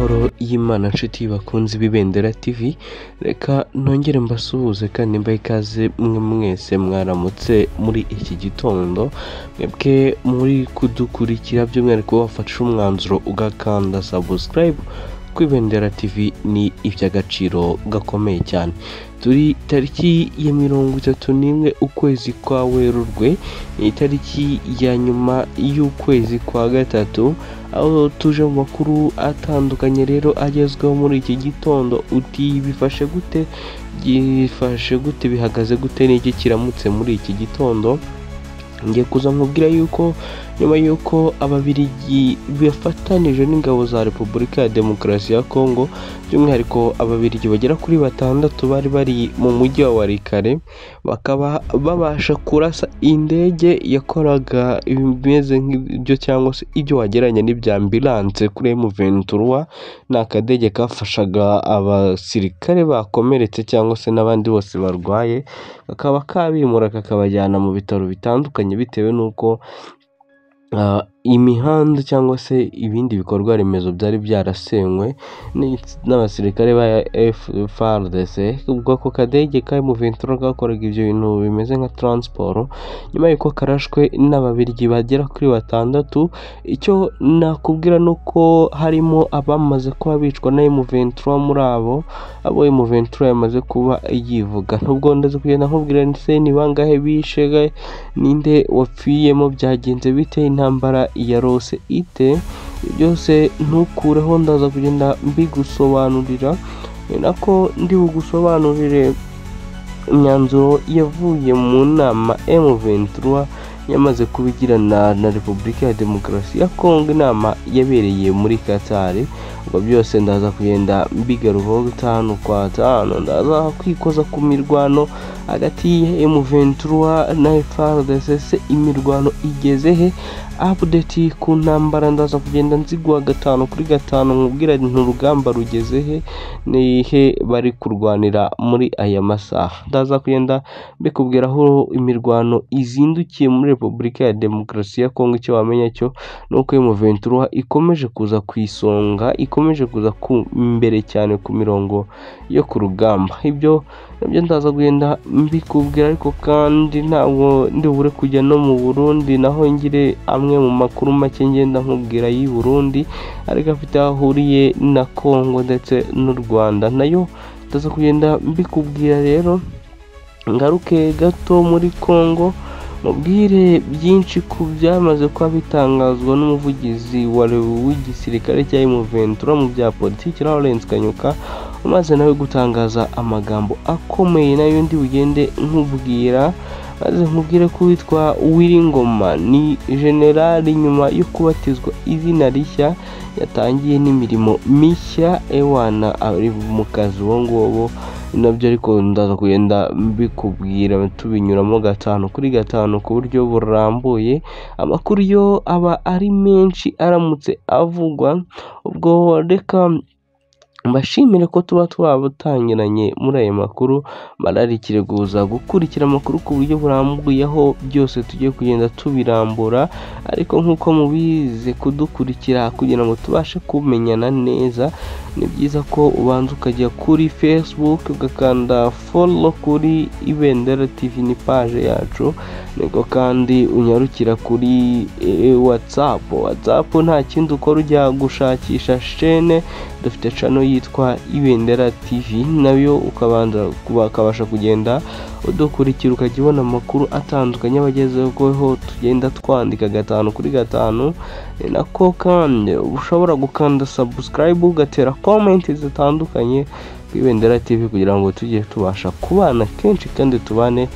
Amahoro y'Imana nshuti bakunzi b'Ibendera TV, reka nongere mbasuhuze kandi mbahe ikaze mwe mwese mwaramutse muri iki gitondo, mwebwe muri kudukurikira by'umwihariko wafashe umwanzuro ugakanda subscribe ku Ibendera TV ni iby'agaciro gakomeye cyane. Turi tariki ya 31 ukwezi kwa Werurwe, ni itariki ya nyuma y'ukwezi kwa gatatu, aho tuje mu makuru atandukanye rero agezweho muri iki gitondo. Uti bifashe gute, byifashe gute, bihagaze gute, n'iki kiramutse muri iki gitondo? Ngiye kuza nkubwira yuko nyuma yuko Ababiligi bafatanije n'ingabo za Repubulika ya Demokarasi ya Kongo, by'umwihariko Ababiligi bagera kuri 6 bari bari mu mujyi wa Walikale, bakaba babasha kurasa indege yakoraga ibimeze nk'ibyo cyangwa se ibyo wagereranya n'ibya ambulance kuri M23. Ni akadege kafashaga abasirikare bakomeretse cyangwa se n'abandi bose barwaye, kakaba kabimura kakabajyana mu bitaro bitandukanye bitewe n'uko imihanda cyangwa se ibindi bikorwa remezo byari byarasenywe n'abasirikare ba FARDC. Ubwo ako kadege ka M23 gakoraga ibyo bintu bimeze nka transport, nyuma y'uko karashwe n'Ababiligi bagera kuri 6. Icyo nakubwira nuko harimo abamaze kuba bicwa na M23, muri abo M23 yamaze kuba yivuga. Nubwo ndaze kugenda nkubwira se ni bangahe bishe, ninde wapfiyemo, byagenze bite, intambara yarose ite, byose ntukureho, ndaza kugenda mbigusobanurira. Ni nako ndi bugusobanurire imyanzuro yavuye mu nama M23 yamaze kubigirana na Repubulika ya Demokarasi ya Kongo, inama yabereye muri Qatar. Ubwo byose ndaza kugenda mbigarukaho 5 kwa 5. Ndaza kwikoza ku mirwano hagati ya M23 na FARDC, imirwano igeze he, update ku ntambara ndaza kugenda nzigwa 5 kuri 5, nkubwira nti urugamba rugeze he, nihe bari kurwanira muri aya masaha. Ndaza kugenda mbikubwira aho imirwano izindukiye muri Repubulika ya Demokarasi ya Kongo. Icyo wamenya cyo nuko M23 ikomeje kuza ku isonga, ikomeje kuza ku mbere cyane ku mirongo yo ku rugamba. Ibyo nabyo ndaza kugenda mbikubwira, ariko kandi ntabwo ndi bure kujya no mu Burundi, naho ngire amwe mu makuru make ngenda nkubwira y'i Burundi, ariko afite aho ahuriye na Kongo ndetse n'u Rwanda, nayo ndaza kugenda mbikubwira. Rero ngaruke gato muri Kongo mubwire byinshi ku byamaze kuba bitangazwa n'umuvugizi w'igisirikare cya M23 mu bya politiki Lawrence Kanyuka, umaze nawe gutangaza amagambo akomeye, nayo ndi bugende nkubwira. Maze nkubwire ko witwa Uwiringoma ni generali, nyuma yo kubatizwa izina rishya yatangiye n'imirimo mishya, ewana ari mu kazi uwo nguwo nabyo, ariko ndaza kugenda mbikubwira tubinyuramo 5 kuri 5 ku buryo burambuye. Amakuru yo aba ari menshi aramutse avugwa. Ubwo reka mbashimire ko tuba twabutangiranye muri aya makuru, bararikire kuza gukurikira amakuru ku buryo burambuye, aho byose tugiye kugenda tubirambura. Ariko nk'uko mubize kudukurikira kugira ngo tubashe kumenyana neza, ni byiza ko ubanza ukajya kuri Facebook ugakanda follow kuri Ibendera TV, ni page yacu. Niko kandi unyarukira kuri WhatsApp. WhatsApp nta kindi ukora, ujya gushakisha chaîne, dufite channel yitwa Ibendera TV, nayo ukabanza ukabasha kugenda udukurikira, ukajya ubona amakuru atandukanye abagezeho tugenda twandika 5 kuri 5. Nako kandi ushobora gukanda subscribe ugatera comment zitandukanye ku Ibendera TV kugira ngo tujye tubasha kubana kenshi kandi tubane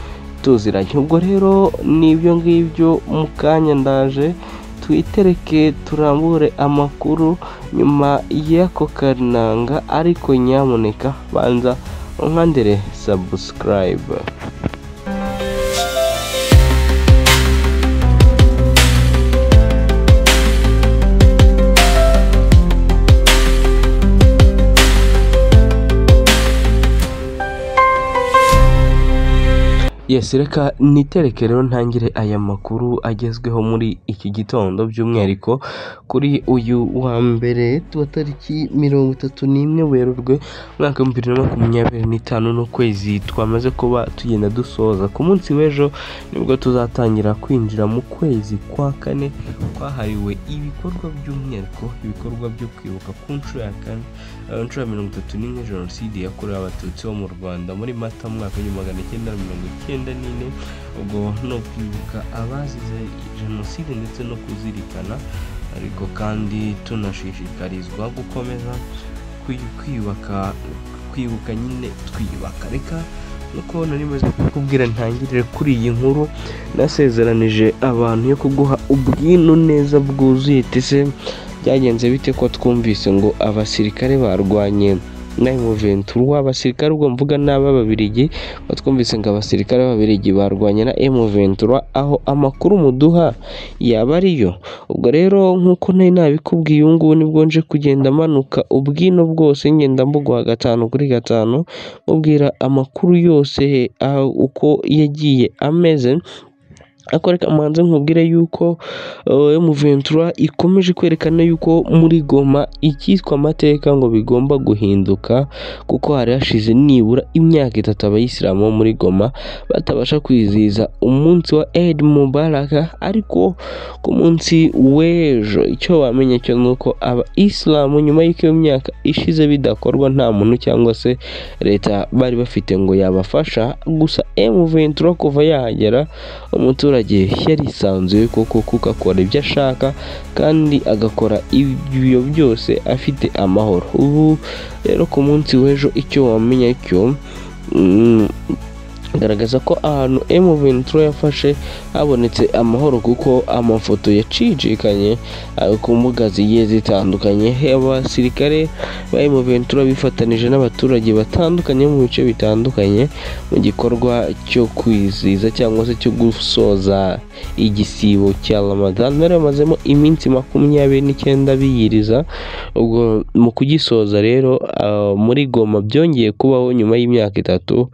tuziranye. Ubwo rero nibyo ngibyo, mu kanya ndaje twitereke turambure amakuru nyuma y'ako kananga, ariko nyamuneka banza unkandire subscribe. Yes, reka nitereke rero ntangire aya makuru agezweho muri iki gitondo, by'umwihariko kuri uyu wa mbere wa tariki 31 Werurwe umwaka 2025, n'ukwezi twamaze kuba tugenda dusoza. Ku munsi w'ejo nibwo tuzatangira kwinjira mu kwezi kwa kane kwahariwe ibikorwa, by'umwihariko ibikorwa byo kwibuka ku nshuro ya kane, nshuro ya 31 Jenoside yakorewe Abatutsi bo mu Rwanda muri Mata mu mwaka 1994. Ubwo no kwibuka abazize Jenoside ndetse no kuzirikana, ariko kandi tunashishikarizwa gukomeza kwiyubaka, kwibuka nyine twiyubaka. Reka nuko nari maze kukubwira ntangirire kuri iyi nkuru nasezeranije abantu yo kuguha ubwino neza bwuzuye. Tese byagenze bite ko twumvise ngo abasirikare barwanye na M23? Abasirikare ubwo mvuga n'aba Babirigi, batwumvise ngo abasirikare b'Ababirigi barwanye na M23, aho amakuru muduha yaba ariyo. Ubwo rero nk'uko nari nabikubwiye, ubu ngubu nibwo nje kugenda manuka ubwino bwose, ngenda mbuguha 5 kuri 5, mubwira amakuru yose uko yagiye ameze. Ariko reka mbanze nkubwire yuko M23 ikomeje kwerekana yuko muri Goma icyitwa amateka ngo bigomba guhinduka, kuko hari hashize nibura imyaka 3 abayisilamu bo muri Goma batabasha kwizihiza umunsi wa Eid Mubarak. Ariko ku munsi w'ejo icyo wamenya cyo nuko abayisilamu nyuma y'uko iyo myaka ishize bidakorwa, nta muntu cyangwa se leta bari bafite ngo yabafasha. Gusa M23 kuva yahagera, umuturage yarisanzuye koko, kuko akora ibyo ashaka kandi agakora ibyo byose afite amahoro. Ubu rero ku munsi w'ejo icyo wamenya cyo garagaza ko ahantu M23 yafashe habonetse amahoro, kuko amafoto yacicikanye ku mbuga zigiye zitandukanye, abasirikare ba M23 bifatanije n'abaturage batandukanye mu bice bitandukanye mu gikorwa cyo kwizihiza cyangwa se cyo gusoza igisibo cya Ramadan. Bari bamazemo iminsi 29 biyiriza. Ubwo mu kugisoza rero muri Goma byongeye kubaho nyuma y'imyaka 3,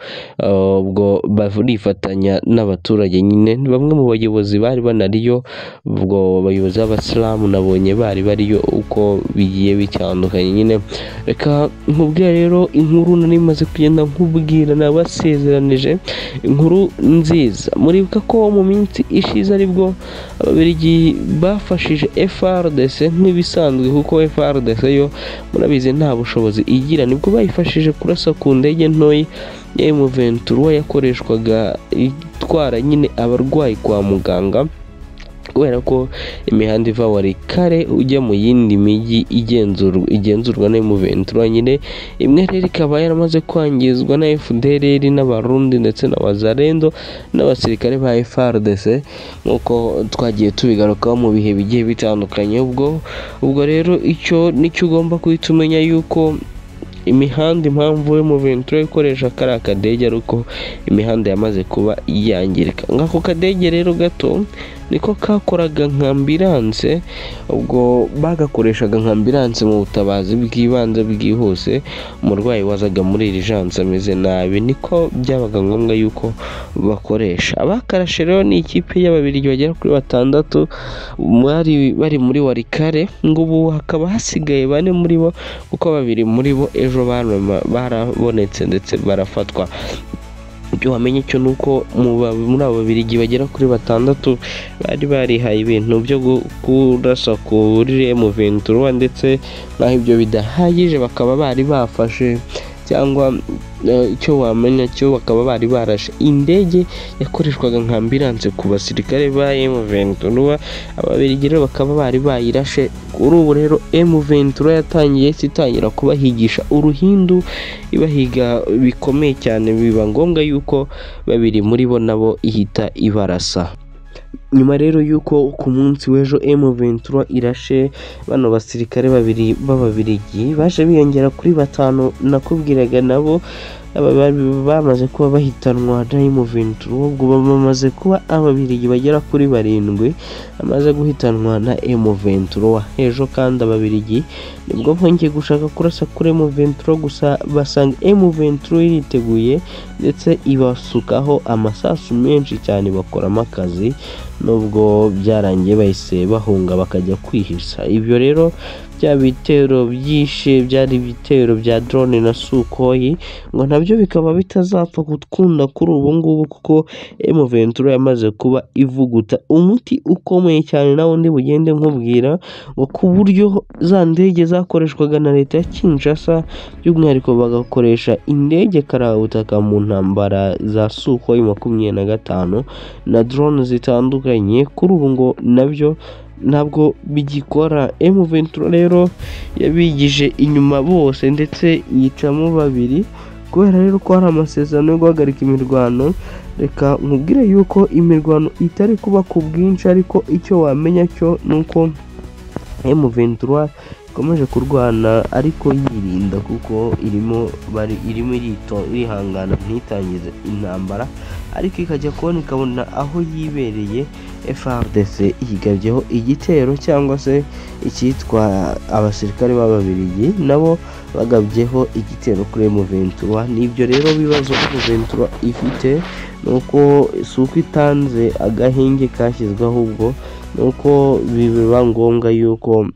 ubwo barifatanya n'abaturage nyine. Bamwe mu bayobozi bari banariyo, ubwo abayobozi b'abasilamu nabonye bari bariyo, uko bigiye bitandukanye nyine. Reka nkubwire rero inkuru nari maze kugenda nkubwira, nabasezeranije inkuru nziza. Muribuka ko mu minsi ishize aribwo Ababiligi bafashije FARDC nk'ibisanzwe, kuko FARDC yo murabizi nta bushobozi igira, nibwo bayifashije kurasa ku ndege ntoyi ya M23 yakoreshwaga itwara nyine abarwayi kwa muganga, kubera ko imihanda iva Walikale ujya mu yindi mijyi igenzurwa na M23 nyine, imwe rero ikaba yaramaze kwangizwa na FDLR n'Abarundi ndetse na Wazalendo n'abasirikare ba FARDC, nk'uko twagiye tubigarukaho mu bihe bigiye bitandukanye. Ubwo rero icyo nicyo ugomba guhita umenya, yuko imihanda impamvu M23 ikoresha kariya kadege ari uko imihanda yamaze kuba yangirika. Ngako kadege rero gato niko kakoraga nka ambulance, ubwo bagakoreshaga nka ambulance mu butabazi bw'ibanze bwihuse. Umurwayi wazaga muri urgence ameze nabi, niko byabaga ngombwa yuko bakoresha. Abakarashe rero ni ikipe y'Ababiligi bagera kuri 6 bari muri Walikale, ngo ubu hakaba hasigaye 4 muri bo, kuko 2 muri bo ejo barabonetse ndetse barafatwa. Ibyo wamenye cyo nuko muri abo Babirigi bagera kuri 6 bari barihaye ibintu byo kurasa kuri M23, ndetse naho ibyo bidahagije bakaba bari bafashe cyangwa icyo wamenya cyo bakaba bari barashe indege yakoreshwaga nka ambulance ku basirikare ba M23. Ababiligi rero bakaba bari bayirashe. Kuri ubu rero M23 yatangiye itangira kubahigisha uruhindu, ibahiga bikomeye cyane, biba ngombwa yuko 2 muri bo nabo ihita ibarasa. Nyuma rero yuko ku munsi w'ejo M23 irashe bano basirikare 2 b'Ababiligi baje biyongera kuri 5 nakubwiraga, nabo bamaze kuba bahitanwa na M23. Ubwo bamaze kuba ababirigi bagera kuri 7 bamaze guhitanwa na M23. Ejo kandi ababirigi nibwo bongeye gushaka kurasa kuri M23, gusa basanga M23 iriteguye ndetse ibasukaho amasasu menshi cyane, bakoramo akazi, nubwo byarangiye bahise bahunga bakajya kwihisa. Ibyo rero bya bitero byishe byari ibitero bya drone na Sukhoi, ngo nabyo bikaba bitazapfa gukunda kuri ubu ngubu, kuko M23 yamaze kuba ivuguta umuti ukomeye cyane, nawo ndi bugende nkubwira, ngo ku buryo za ndege zakoreshwaga na leta ya Kinshasa, by'umwihariko bagakoresha indege karabutaka mu ntambara za Sukhoi 25 na drone zitandukanye, kuri ubu ngo nabyo ntabwo bigikora. M23 rero yabigije inyuma bose ndetse yicamo 2, kubera rero ko hari amasezerano yo guhagarika imirwano. Reka nkubwire yuko imirwano itari kuba ku bwinshi, ariko icyo wamenya cyo nuko M23 ikomeje kurwana ariko yirinda, kuko irimo irihangana ntitangize intambara, ariko ikajya kubona ikabona aho yibereye FARDC yigabyeho igitero, cyangwa se icyitwa abasirikare b'ababirigi nabo bagabyeho igitero kuri M23. Nibyo rero bibazo M23 ifite, nuko si uko itanze agahenge kashyizwe, ahubwo nuko biba ngombwa yuko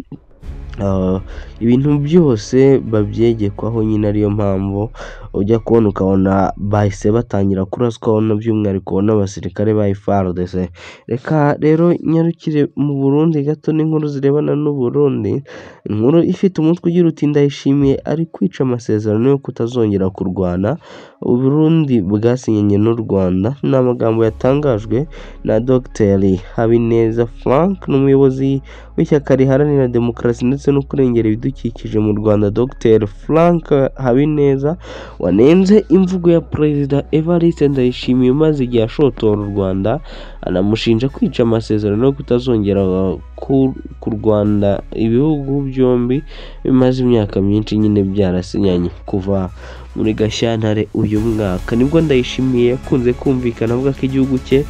ibintu byose babyegekwaho nyine, ariyo mpamvu ujya kubona ukabona bahise batangira kuraswaho na by'umwihariko n'abasirikare ba FARDC. Reka rero nyarukire mu Burundi gato n'inkuru zirebana n'u Burundi. Inkuru ifite umutwe ugira uti Ndayishimiye ari kwica amasezerano yo kutazongera kurwana u Burundi bwasinyanye n'u Rwanda. Ni amagambo yatangajwe na Dr Habineza Frank, n'umuyobozi w'ishyaka riharanira demokarasi ndetse no kurengera ibidukikije mu Rwanda. Dr Frank Habineza wanenze imvugo ya Perezida Evariste Ndayishimiye umaze igihe ashotora u Rwanda, anamushinja kwica amasezerano yo kutazongera ku Rwanda ibihugu byombi bimaze imyaka myinshi nyine byarasinyanye. Kuva muri Gashyantare uyu mwaka nibwo Ndayishimiye yakunze kumvikana avuga ko igihugu cye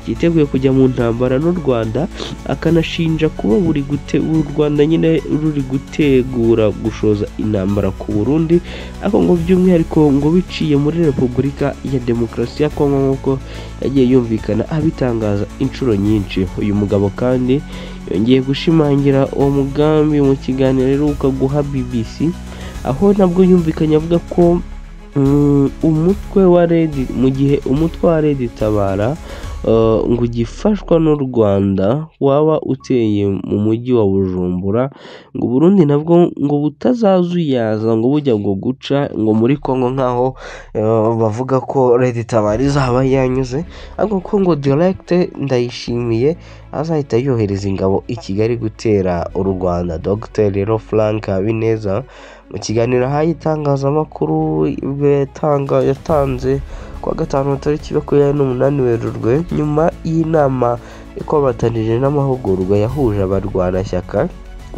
cyiteguye kujya mu ntambara n'u Rwanda, akanashinja kuba buri u Rwanda nyine ruri gutegura gushoza intambara ku Burundi, ariko ngo by'umwihariko ngo biciye muri Repubulika ya Demokarasi ya Kongo, nk'uko yagiye yumvikana abitangaza inshuro nyinshi. Uyu mugabo kandi yongeye gushimangira uwo mugambi mu kiganiro aheruka guha BBC, aho nabwo yumvikanye avuga ko umutwe wa Red, mu gihe umutwe wa Red Tabara ngo ugifashwa n'u Rwanda waba uteye mu mujyi wa Bujumbura, ngo Burundi nabwo ngo butazazuyaza ngo bujya ngo guca ngo muri Kongo nkaho bavuga ko Red Tabara izaba yanyuze, ariko ko ngo direct Ndayishimiye azahita yohereza ingabo i Kigali gutera u Rwanda. Dr rero Frank Habineza mu kiganiro ahaye itangazamakuru yatanze kuwa gatanu tariki 28 Werurwe, nyuma y'inama ikomatanije n'amahugurwa yahuje abarwanashyaka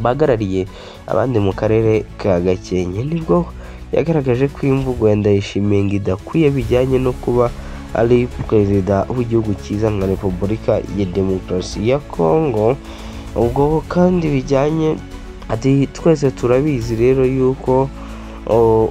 bahagarariye abandi mu karere ka Gakenke, nibwo yagaragaje ko imvugo ya Ndayishimiye ngo idakwiye bijyanye no kuba ari perezida w'igihugu cyiza nka Repubulika ya Demokarasi ya Kongo. Ubwo kandi bijyanye ati twese turabizi rero yuko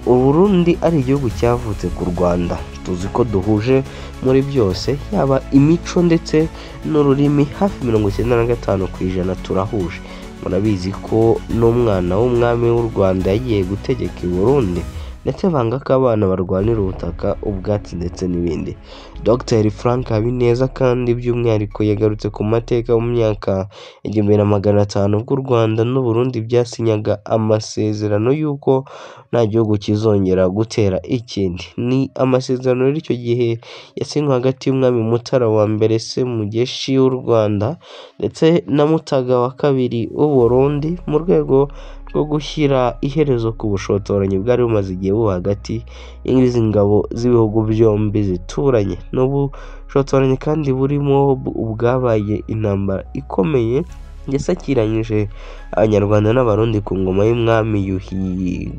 Uburundi ari igihugu cyavutse ku Rwanda, tuzi ko duhuje muri byose, yaba imico ndetse n'ururimi, hafi 95% turahuje. Murabizi ko n'umwana w'umwami w'u Rwanda yagiye gutegeka i Burundi, ndetse banga ko abana barwanira ubutaka, ubwatsi ndetse n'ibindi. Dr Frank Habineza kandi by'umwihariko yagarutse ku mateka mu myaka 1500 ubwo u Rwanda n'u Burundi byasinyaga amasezerano y'uko nta gihugu kizongera gutera ikindi. Ni amasezerano rero icyo gihe yasinywe hagati y'umwami Mutara wa mbere Semugeshi w'u Rwanda ndetse na Mutaga wa kabiri w'u Burundi, mu rwego rwo gushyira iherezo ku bushotoranyi bwari bumaze igihe buba hagati y'izi ngabo z'ibihugu byombi zituranye. N'ubushotoranyi kandi burimo ubwabaye intambara ikomeye Yasakiranyije Abanyarwanda n'Abarundi ku ngoma y'umwami Yuhi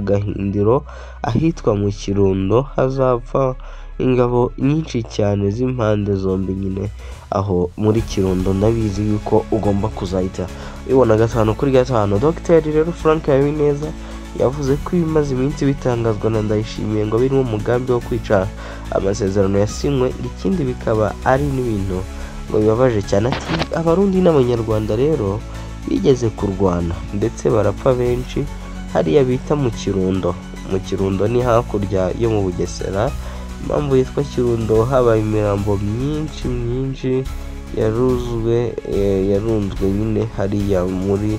Gahindiro ahitwa mu Kirundo, hazapfa ingabo nyinshi cyane z'impande zombi nyine aho muri Kirundo. Ndabizi yuko ugomba kuzahita ubibona 5 kuri 5. Dr rero Frank Habineza yavuze ko ibimaze iminsi bitangazwa na Ndayishimiye ngo birimo umugambi wo kwica amasezerano yasinywe, ikindi bikaba ari n'ibintu ngo bibabaje cyane. Ati Abarundi n'Abanyarwanda rero bigeze kurwana ndetse barapfa benshi hariya bita mu Kirundo. Mu Kirundo ni hakurya yo mu Bugesera. Impamvu yitwa Kirundo, habaye imirambo myinshi myinshi yarunzwe nyine hariya muri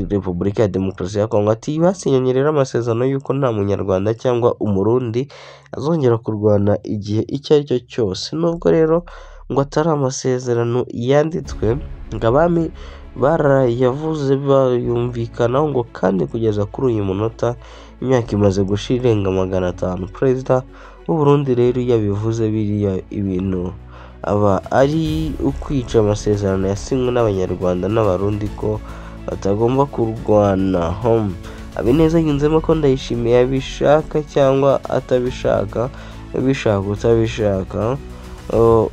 Repubulika ya Demokarasi ya Kongo. Ati basinyanye rero amasezerano y'uko nta munyarwanda cyangwa umurundi azongera kurwana igihe icyo ari cyo cyose. Nubwo rero ngo atari amasezerano yanditswe, ngo abami barayavuze bayumvikanaho, ngo kandi kugeza kuri uyu munota imyaka imaze gushira irenga 500. Perezida w'u Burundi rero iyo abivuze biriya ibintu aba ari ukwica amasezerano yasinywe n'Abanyarwanda n'Abarundi ko batagomba kurwana. Habineza yunzemo ko Ndayishimiye yabishaka cyangwa atabishaka, ubishaka utabishaka,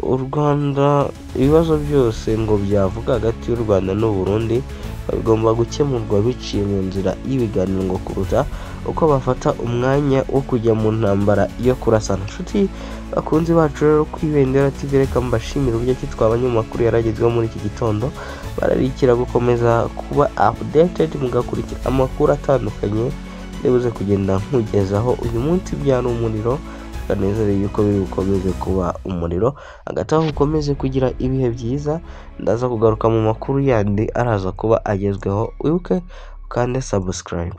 u Rwanda ibibazo byose ngo byavuga hagati y'u Rwanda n'u Burundi bigomba gukemurwa biciye mu nzira y'ibiganiro ngo kuruta uko bafata umwanya wo kujya mu ntambara yo kurasana. Inshuti bakunzi bacu rero ku Ibendera TV, reka mbashimire uburyo ki twabanye mu makuru yaragezweho muri iki gitondo. Bararikira gukomeza kuba updated mugakurikira amakuru atandukanye ndibuze kugenda nkugezaho. Uyu munsi byari umuriro, kanezere yuko biri bukomeze kuba umuriro. Hagati aho ukomeze kugira ibihe byiza, ndaza kugaruka mu makuru yandi araza kuba agezweho. Wibuke ukande subscribe.